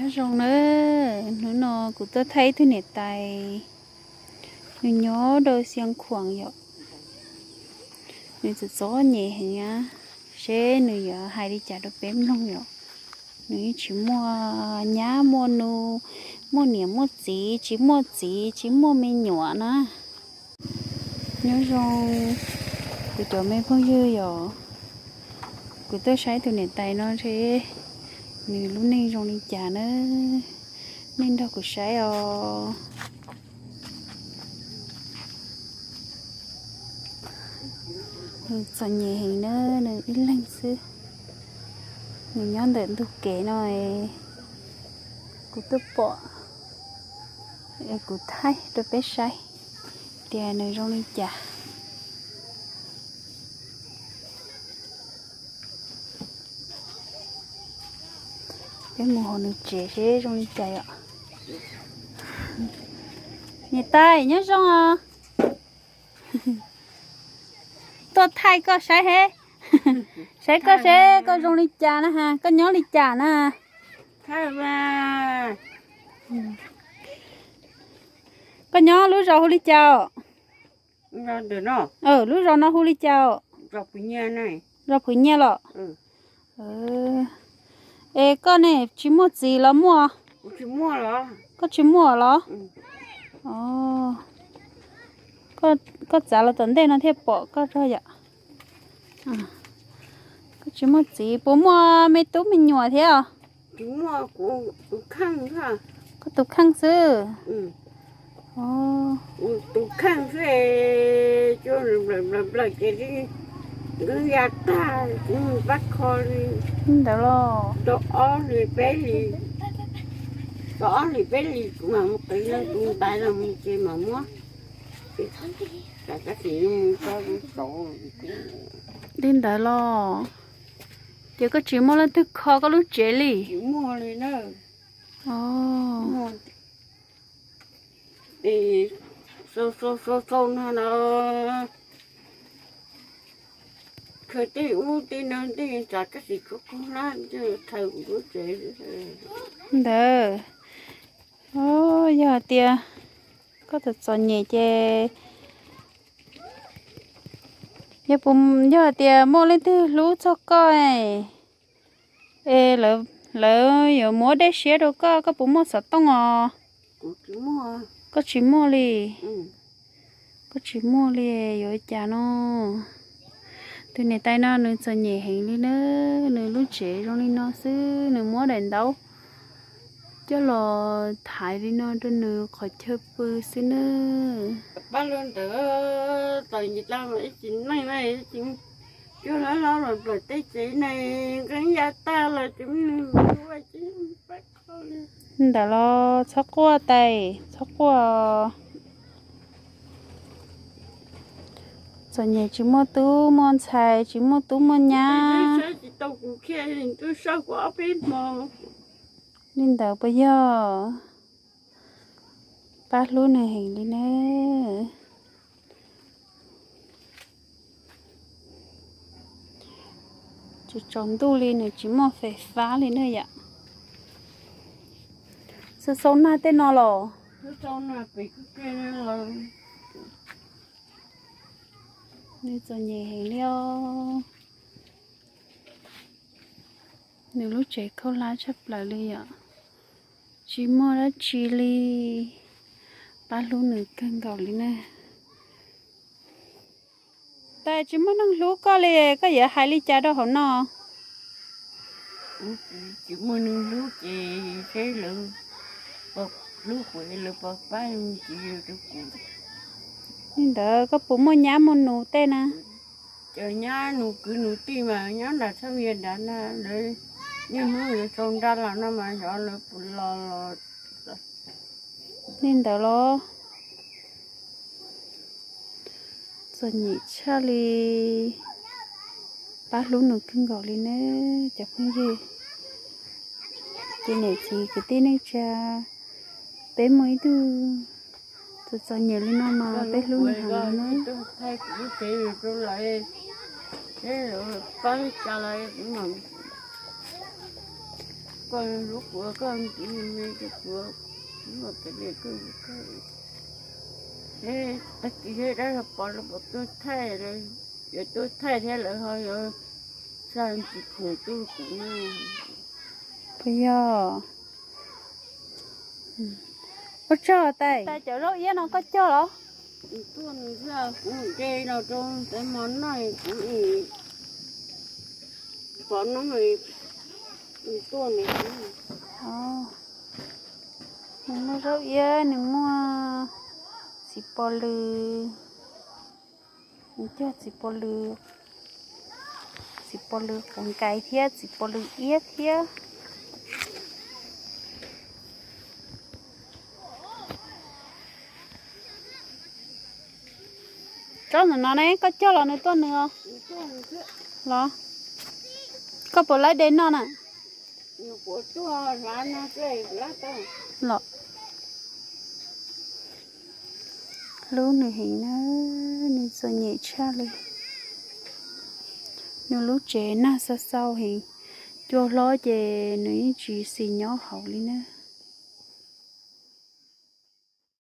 Nyob zoo na, hnub no kuv tuaj thaij ib tug niam tais, nws nyob rau Xeev Khuam yom. Nws txom txom nyem heev na, seb nws yuav hais li cas rau peb mloog yom. Nws yeej tsis muaj nyab muaj nus, muaj niam muaj txiv, tsis muaj txiv tsis muaj me nyuam na. Nyob zoo kuv cov me phooj ywg yom, kuv tuaj saib tus niam tais no seb nws lub neej zoo li cas na. Nej nrog kuv saib os. Nws txom nyem heev na, nws ib leeg xwb. Nws nyob ntawm ntug kev no, kuv tuaj pom, es kuv thaij rau peb saib tias nws zoo li cas. Peb mus hauv nws tsev seb zoo li cas yom. Niam tais nyob zoo os. Tuaj thaij koj saib he, saib koj seb koj zoo li cas na ha, koj nyob li cas na. Koj nyob lub zos hu li cas os? Lub zos no hu li cas os? Zos Phwv Nyiaj los? Es koj ne tsis muaj txiv los muaj? Koj tsis muaj los? Koj txav los tom ntej no thiaj pom koj tso yom. Koj tsis muaj txiv, puas muaj me tub me nyuam thiab? Koj tus kheej xwb. Tus kheej xwb, nplawm nplawm ces nkawd ya tag, pab kho li ntawd los. Tau ob hlis peb hlis, tau ob hlis peb hlis kuv mam mus qiv leej tus ntaiv los mus ces mam muab. Li ntawd los, ces koj tsis muaj leej twg kho koj lub tsev li? Xau xau xau no, khaws tej ub tej no tej tsam koj tsis kho koj hlab khaws kuv lub tsev. Ntawd, yog hais tias koj txom txom nyem ces, yog, yog hais tias muaj leej twg hlub txog koj es lawv yuav muab dej siab rau koj, koj puas muaj xov tooj os? Koj tsis muaj li. Koj tsis muaj li, yuav cas no. Tus niam tais no nws txom nyem heev li na, nws lub tsev zoo li no xwb, nws muab daim ntaub coj los thaiv li no rau nws qhov chaw pw xwb na. Pab lub ntawd txom nyem tau ib tsis neej na, ib tsis coj lawv los los nplawm tej tsev ne, nqeeb ya tag los tsis muaj neeg ua tsis pab kho li. Ntawd los txhob quaj tais, txhob quaj. Txom nyem tsis muaj tub muaj ntxhais, tsis muaj tub muaj nyab. Tsis tau kuv kiag, twb sab kuv ob peb hmo. Li ntawd puas yog? Pab hlub nws heev li na. Tsis tsaus ntuj li, nws tsis muaj fais fab li na yom. Xau xau nag tej no los. Nws txom nyem heev li os. Nws lub tsev khaub hlab tshaj plaws li yom. Tsis muaj dab tsi li. Pab hlub nws kawg nkaus li na. Tais, tsis muaj neeg hlub koj li, koj yuav hais li cas rau hauv no? Tsis muaj neeg hlub ces seb lawv puas hlub kuv, lawv puas pab txiv rau kuv. Li ntawd koj puas muaj nyab muaj nus tej na? Cov nyab nus kwv nus tij mas nyob nram txheeb vias nrad na, lawv niaj hnub yuav sau nra los no mas xyov lawv puas los los. Li ntawd los. Txom nyem tshaj li. Pab hlub nws kawg nkaus li na cov phooj ywg. Ces niam txiv kwv tij neej tsa, peb muaj ib tug txom txom nyem li no mas peb hlub nws heev na. Pab li cas los Koj hlub kuv, koj ntxiv me rau kuv, hlub peb li koj hlub koj. Tag kis thiab dab laug pov lawv puas tuaj thaij lawm, yuav tuaj thaij thiab lawv ho yuav xa ntsis khoom tuaj kuv na. Puas yog? Ua tsaug tais. Tais, cov zaub iab no koj cog los? Kuv tuaj nws thiaj kuv de los rau tais mos noj, kuv pov noob tuaj nws. Nws muaj zaub iab, nws muaj txiv pos lws. Nws cog txiv pos lws, txiv pos lws quav nkais thiab txiv pos lws iab thiab. Tsob ntawm no ne, koj cog los nws tuaj nws os? Los, koj puas laib de noj na? Los, hlub nws heev na, nws txom nyem tshaj li. Nws lub tsev nag xau xau heev, cua hlob ces nws yeej tsis xis nyob hauv li na.